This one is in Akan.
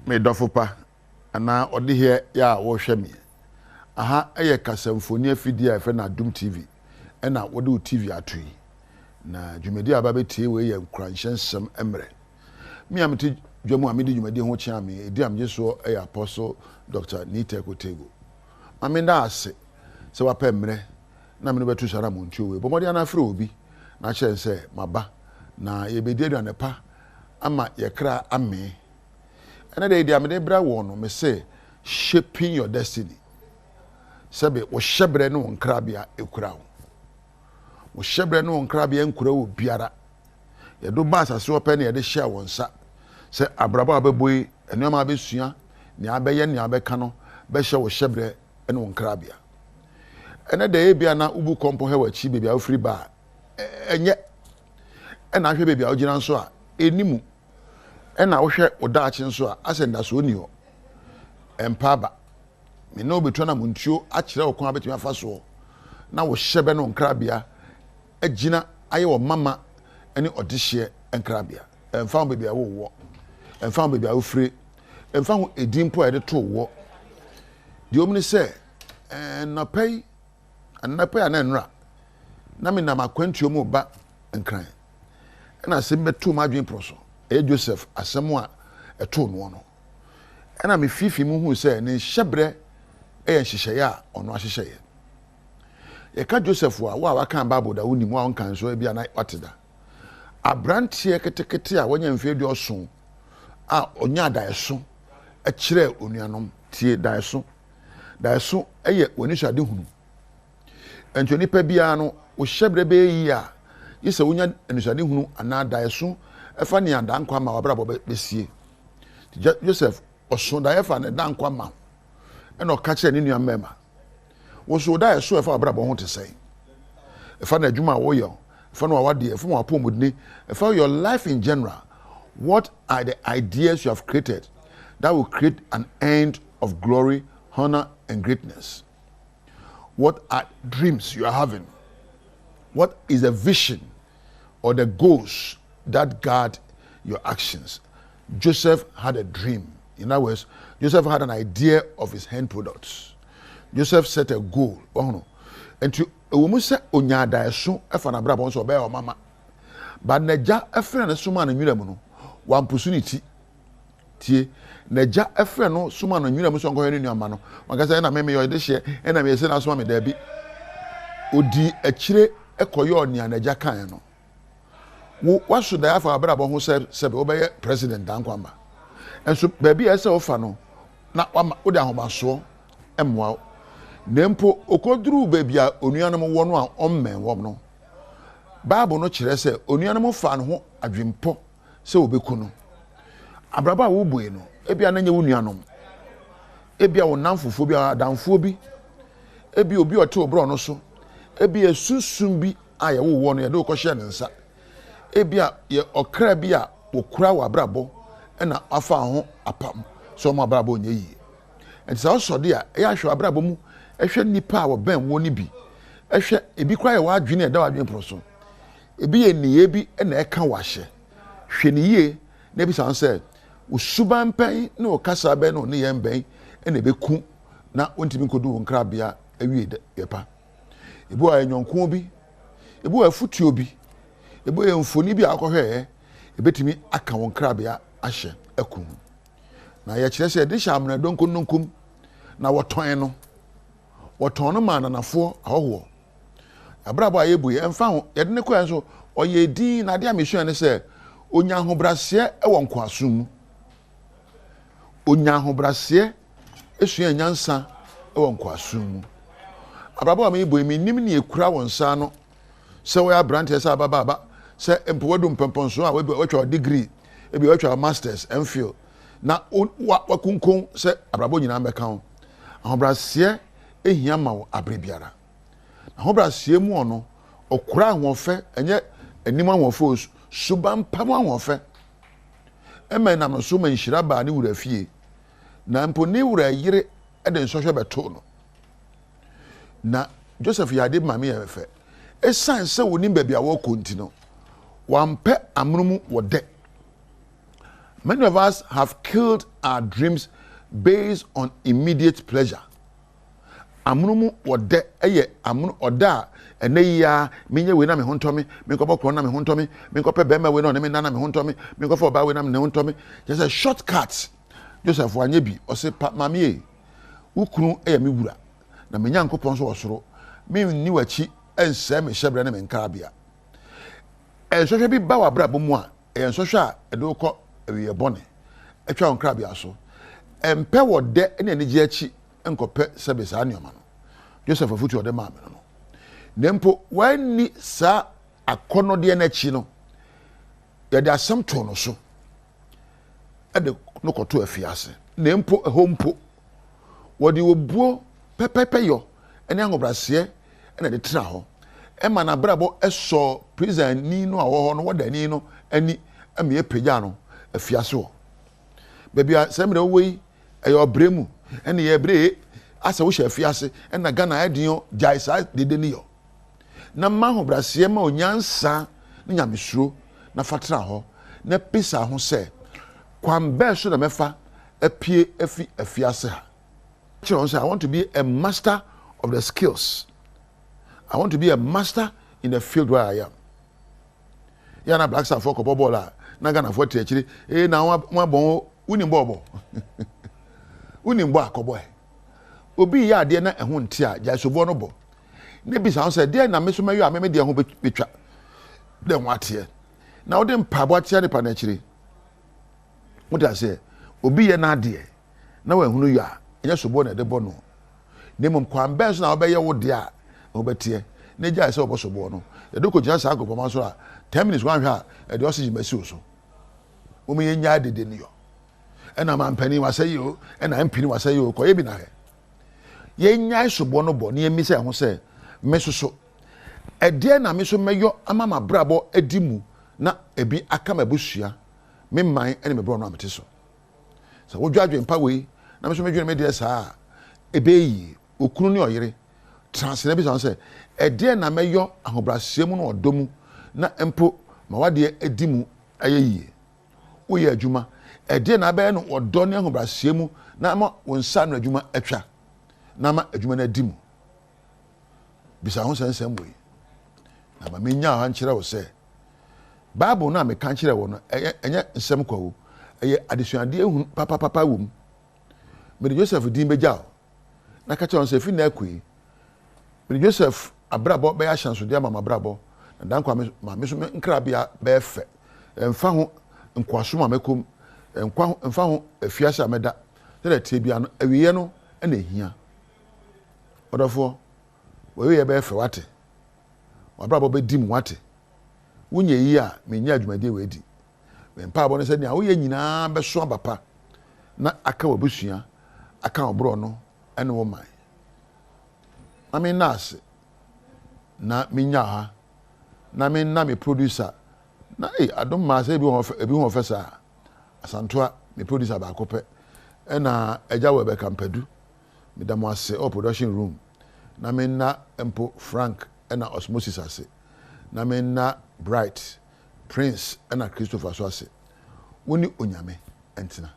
Me dɔfo pa anaa ɔdeheɛ yɛ a worehwɛ me. Aha yɛ kasamfoni afidie a yɛfrɛ no Adom TV ɛna wode wo TV ato yi. Na dwumadie a aba bɛtie wei yɛ nkuranhyɛ nsɛm mmerɛ. Me a mete dwa mu a medi dwumadie ho kyea me, ɛdi a megye soɔ yɛ Apostle Doctor Nii Teko Tego. Ma menda ase sɛ wapɛ mmerɛ na me ne wo bɛto saa anammɔntuo wei. Bɔ mmɔden ara na frɛ obi na kyerɛ no sɛ maba na yɛbɛdi aduane pa ama yɛ kra amee. Ɛnɛ da yi deɛ mede brɛ wɔn no, mese shaping your destiny. Sɛbe wo hyɛbrɛ ne wo nkrabea ekura wo. Wo hyɛbrɛ ne wo nkrabea nkura wo biara. Yɛde ba asase hɔ pɛ na yɛde hyɛ wɔn nsa sɛ abrabɔ a wobɛbɔ yi, nneɛma a wobɛsua, nea abɛyɛ, nea abɛka no bɛhyɛ wo hyɛbrɛ ne wo nkrabea. Ɛnɛ da yi ebia na wobu kɔmpɔ hwɛ w'akyi baabi a wofiri ba a, ɛnyɛ. Ɛna ahwɛ baabi a wogyina nso a, ɛnni mu. Ɛna wohwɛ wo daakye nso a, asɛ ndasoɔ nni hɔ. Ɛmpa aba. Me ne wo bɛtu anamontuo akyerɛ wo kwan a wobɛtumi afa soɔ na wo hyɛbɛ ne wo nkrabea agyina ayɛ wɔ mama ne ɔdehyeɛ nkrabea. Ɛmfa ho baabi a wowɔ, ɛmfa ho baabi a wofire, ɛmfa ho edin mpo a yɛde too woɔ. Deɛ ɛwɔ mu ne sɛ, nnɔpa yi, anɔpa yi anaa nnora, na menam akwantuo mu reba Nkran. Ɛna asɛm bi bɛtoo m'adwene porɔ so. Ɛyɛ Joseph asɛm a ɛtoo noɔ no. Ɛna mefiifii mu huu sɛ ne nhyɛberɛ yɛ nhyehyɛeɛ a ɔno ahyehyɛeɛ. Yɛka Joseph a, wo a wakan Bible da wonim, wo a wonkan nso ebia na wate da. Aberanteɛ ketekete a wanya mfeɛ aduɔson a ɔnya daeɛso kyerɛɛ onuanom. Tie daeɛso. Daeɛso yɛ w'anisoadehunu. Ɛnti onipa biara no, wo hyɛberɛ bɛyɛ yie a, gye sɛ wonya anisoadehunu anaa daeɛso ɛfa nea daa nkwa ma w'abrabɔ bɛsie. Joseph, ɔso daeɛ fa ne daa nkwa ma ho, ɛna ɔka kyerɛɛ ne nua mmarima. Wo nso wo daeɛso a ɛfa w'abrabɔ ho te sɛn? Ɛfa no adwuma a woyɛ, ɛfa no w'awadeɛ, ɛfa w'apɔmudini, ɛfa your life in general. What are the ideas you have created that will create an end of glory, honor and greatness? What are dreams you are having? What is the vision or the goals that guide your actions? Joseph had a dream. In other words, Joseph had an idea of his hand products. Joseph set a goal. Ɔhono. Nti ɛwɔ mu sɛ onyaa daeɛso ɛfa n'abrabɔ nso ɔbɛyɛ ɔmama. But n'agya ɛfrɛ no somaa no nwura mu no, wampusu ne ti. Tie, n'agya frɛ no soma no nwura mu sɛ ɔnkɔhwɛ ne nua mma no. Wanka sɛ, ɛna me meyɛ ɔdehyeɛ, ɛna meyɛ sei na asoma me. Daabi. Ɔdii akyire kɔyɔɔ nea n'agya kaeɛ no. Wo, woaso daeɛ afa w'abrabɔ ho sɛ sɛbe wobɛyɛ president dankwa mma. Nso baabi a ɛsɛ sɛ wofa no, na wama, wode ahomasoɔ mmoa wo. Na mpo ɔkɔduruu baabi a onuanom wɔ no a ɔmmɛn wɔn no, Bible no kyerɛ sɛ onuanom faa ne ho adwempɔ sɛ wɔbɛku no. Abrabɔ a wobɔ yi no, ebia na ɛnyɛ wo nuanom, ebia wo nnamfofoɔ bi, adamfoɔ bi, ebia obi a ɔte wo borɔ no so, ebia sunsum bi a yɛwoo wɔ no yɛde wo kɔhyɛɛ ne nsa, ebia yɛ ɔkra bi a wɔkura wɔ abrabɔ na afa ho apam sɛ wɔn abrabɔ nyɛ yie. Nti sɛ ɔsɔ de a, ɛyɛ ahwɛ abrabɔ mu, ɛhwɛ nnipa a wɔbɛn woɔ no bi, ɛhwɛ ebi koraa yɛ w'adwene a ɛda w'adwene pono so. Ebi yɛ nneyɛe bi na ɛka wo ahyɛ. Hwɛ no yie na bisa ho sɛ, Wo suban bɛn ne wo kasa bɛn ne wo nneyɛe bɛn na ɛbɛku na wontumi nkɔdu wo nkrabea awie yɛ pa? Ebi wɔ hɔ a ɛyɛ nyɔnko bi, ebi wɔ hɔ afutuo bi, ebi wɔ yɛ mfoni bi a wokɔhwɛeɛ, ɛbɛtumi aka wo nkrabea ahyɛ aku ho. Na yɛkyerɛ sɛ yɛde hyɛ amena donkodonkom na wɔtɔn no. Wɔtɔn no maa ananafoɔ ahɔhoɔ. Abrabɔ a yɛbu yi, ɛmfa ho, yɛde no kɔɛ nso, ɔyɛɛ din, na adeɛ a mesua ne sɛ, ɔnya ahobraseɛ wɔ nkoasom mu. Ɔnya ahobraseɛ sua nyansa wɔ nkoasom mu. Abrabɔ a mebu yi, mennim nea ekura wo nsa ano, sɛ woyɛ aberanteɛ, sɛ ababaawa, sɛ mpo wadu mpɛmpɔnsoɔ a watwa wo degree, ebi watwa wo masters, MPhil, na wakunkun sɛ abrabɔ nyinaa mmɛka ho. Ahobraseɛ hia ma wo abere biara. N'ahobrɛaseɛ mu ɔno, ɔkora ahoɔfɛ, ɛnyɛ anim ahoɔfɛ o, suban pa mu ahoɔfɛ. Ɛma ɛnam no so ma nhyira baa ne wura fie, na mpo ne wura yere de nsɔhwɛ bɛtoo no. Na Joseph yɛ ade ma me yɛ fɛ. Esiane sɛ onim baabi a wɔrekɔ nti no, wampɛ amono mu wɔ dɛ. Many of us have killed our dreams based on immediate pleasure. Amono mu ɔdɛ yɛ amono ɔdɛ a ɛnɛ yi ara menyɛ wei na me ho ntɔ me, menkɔbɔ korɔn na me ho ntɔ me, menkɔpɛ bɛrima wei na ɔne me nna na me ho ntɔ me, menkɔfa ɔbaa wei na ne ho ntɔ me. Kyerɛ sɛ short cut. Joseph wanyɛ bi, ɔse pa maame ei, wo kunu yɛ me wura na me Nyankopɔn nso wɔ soro, menni w'akyi nsɛe me hyɛbrɛ ne me nkrabea. Nsɔhwɛ bi ba w'abrabɔ mu a, ɛyɛ nsɔhwɛ a ɛde wo kɔ awieeɛ bɔne, ɛtwa wo nkrabea so. Mpɛ wɔ dɛ ne anigyeɛ akyi nkɔpɛ sɛbe saa nneɛma no. Joseph afotu a ɔde maa me no no. Na mpo wanni saa akɔnnɔdeɛ no akyi no, yɛde asɛm too no so de no kɔtoo afiase. Na mpo ɛhɔ mpo, wɔde obuo pɛpɛpɛyɔ ne ahobrɛaseɛ na ɛde tena hɔ. Ɛma n'abrabɔ sɔɔ prisani no a ɔwɔ hɔ no, wɔdani no ani ma yɛpagyaa no afiase hɔ. Baabi a saa mmerɛ wowɔ yi, ɛyɛ ɔbrɛ mu, ɛne yɛbrɛ ee, asɛ wohyɛ afiase, ɛna Ghana ayɛ den o, gyae saa dede no yɔ. Na ma ahobrɛaseɛ ma onyansa ne nyamesuro na fa tena hɔ, na bisa ho sɛ, kwan bɛn so na mɛfa apue afi afiase ha? Kyerɛ wɔn sɛ, I want to be a master of the skills. I want to be a master in the field where I am. Yɛ na Black Star foɔ kɔbɔ bɔɔl a na Ghana foɔ te akyire. Ee na wɔn abɔn o, wonim bɔɔl bɔ. Wonim bɔ a kɔbɔ ɛ. Obi yɛ adeɛ na ɛho nte a gyae soboɔ no bɔ. Na bisa ho sɛ deɛ na me so mɛyɔ a me me deɛ ho bɛtwa dɛ ho ateɛ. Na wode mpaebɔ atea nipa no akyire. Wote aseɛ? Obi yɛ n'adeɛ na wanhunu yɔ a, ɛnyɛ soboɔ na ɛde bɔ no. Na mmom kwan bɛn so na wobɛyɛ wo deɛ a na wobɛteɛ na gyae sɛ wobɔ soboɔ no. Yɛde wo kɔgyina saa agopama so a, 10 minutes woanhwɛ a, ɛde oxygen bɛsi wo so. Mom yɛnnyae dede no yɔ. Ɛna mampanin wasɛe o, ɛna MP no wasɛe o, kɔyɛ bi na hwɛ. Yɛnnyae soboɔ no bɔ na yɛmmisa yɛn ho sɛ, me soso, ɛdeɛn na me nso mɛyɔ ama m'abrabɔ adi mu na ebi aka m'abusua, me man ne me borɔno a mete so? Sɛ wodwe adwempa wei na me nso medwene me deɛ saa a, ɛbɛyɛ yie. Okunu ne ɔyere tena ase na bisa ho sɛ, Ɛdeɛn na mɛyɔ ahobrɛaseɛ mu ne ɔdɔ mu na mpo m'awadeɛ adi mu ayɛ yie? Woyɛ adwuma, ɛdeɛn na wobɛyɛ no ɔdɔ ne ahobrɛaseɛ mu na ama wo nsa ano adwuma atwa na ama adwuma no adi mu? Bisa ho saa nsɛm wei. Na ma mennya ha nkyerɛ wo sɛ, Bible no a meka kyerɛ wo no, ɛyɛ ɛnyɛ nsɛm kwa o. Ɛyɛ adesuadeɛ hunu papapapa wɔ mu. Mede Joseph din bɛgya wo, na ka kyerɛ wɔn sɛ, ɛfiri nnɛ akɔ yi, mede Joseph abrabɔ bɛyɛ ahyɛnsodeɛ ama m'abrabɔ, na dankwa me ma me nso me nkrabea bɛyɛ fɛ. Ɛmfa ho nkoasom a mɛkɔ mu, ɛnkwa ho, ɛmfa ho afiase a mɛda, sɛdeɛ ɛteɛ biara no, awieeɛ no na ɛhia. Ɔdɔfoɔ, w'awieeɛ bɛyɛ fɛ, woate? W'abrabɔ bɛdi mu, woate? Wonyɛ yie a, mennyaa dwumadie wei di. Me mpaebɔ ne sɛ nea woyɛ nyinaa bɛso aba pa na aka w'abusua, aka wo borɔno ne wo man. Ma menna ase na mennya ha na menna me producer na ei adom maa sɛ ebi ho ebi ho ɔfɛ saa. Asantoa me producer baako pɛ ɛna agya wɔ ɛbɛka mpadu. Meda mo ase ɛwɔ production room na menna mpo Frank ɛna Osmosis ase na menna Bright, Prince ɛna Christopher so ase. Wo ne Onyame ntena.